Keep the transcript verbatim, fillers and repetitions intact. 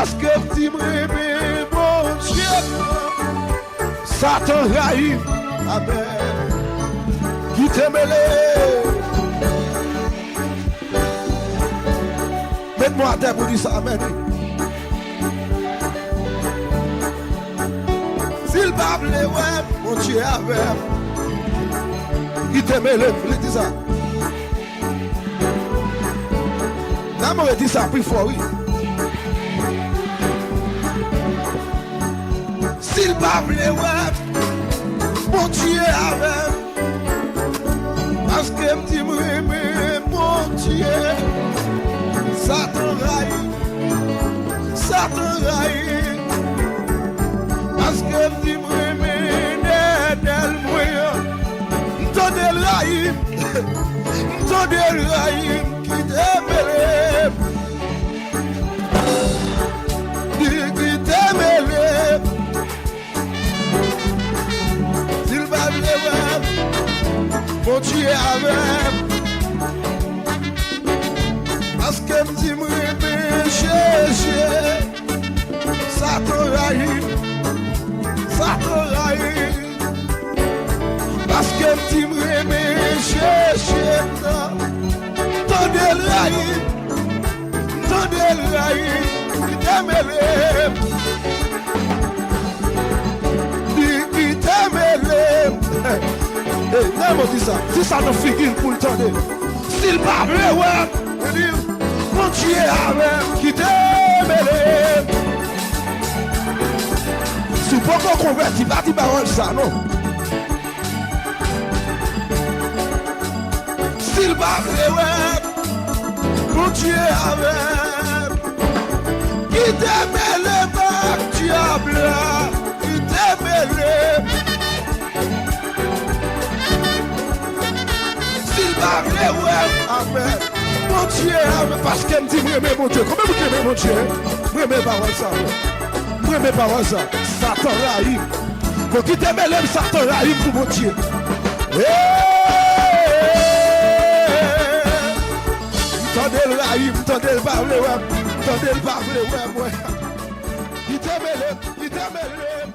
Paske m di m renmen Bondye. Satan rayi m. Amèn. Kite mele. Met mwen atè pou di sa, amèn. Si l pa vle wè m, Bondye avè m. Kite mele m, li di sa. Nan mwen di sa pi fò, wi. Si l pa vle wè m, Bondye avè m. Paske m di m renmen Bondye. Satan rayi, Satan rayi. Paske m di m renmen Etènèl mwen an. M tande l rayi m. M tande l rayi m. Kite mele m. Di kite mele m. Si l pa vle wè m, Bondye avè m. Paske m di m renmen Jezi. Satan rayi m. Satan rayi m. Paske m di m renmen Jezi. Tande l rayi m. Tande l rayi m. Kite mele m. Di kite mele m. Ey, nan mwen di sa. Di sa nan figi l pou l tande. Si l pa vle wè m, li di, Bondye avè m, kite mele m. Si w poko konvèti, pa di pawòl sa, non. Si l pa vle wè m, Bondye avè m. Kite mele m ak dyab la. Kite mele m. Si l pa vle wè m, amèn. Bondye avè m. Paske m di m renmen Bondye. Konbyen moun ki renmen Bondye? M renmen pawòl sa. M renmen pawòl sa. Satan rayi m. Bon, kite mele m, Satan rayi m pou Bondye. Hey! M tande l rayi m, m tande l pa vle wè m, m tande l pa vle wè mwen. Kite mele m, kite mele m.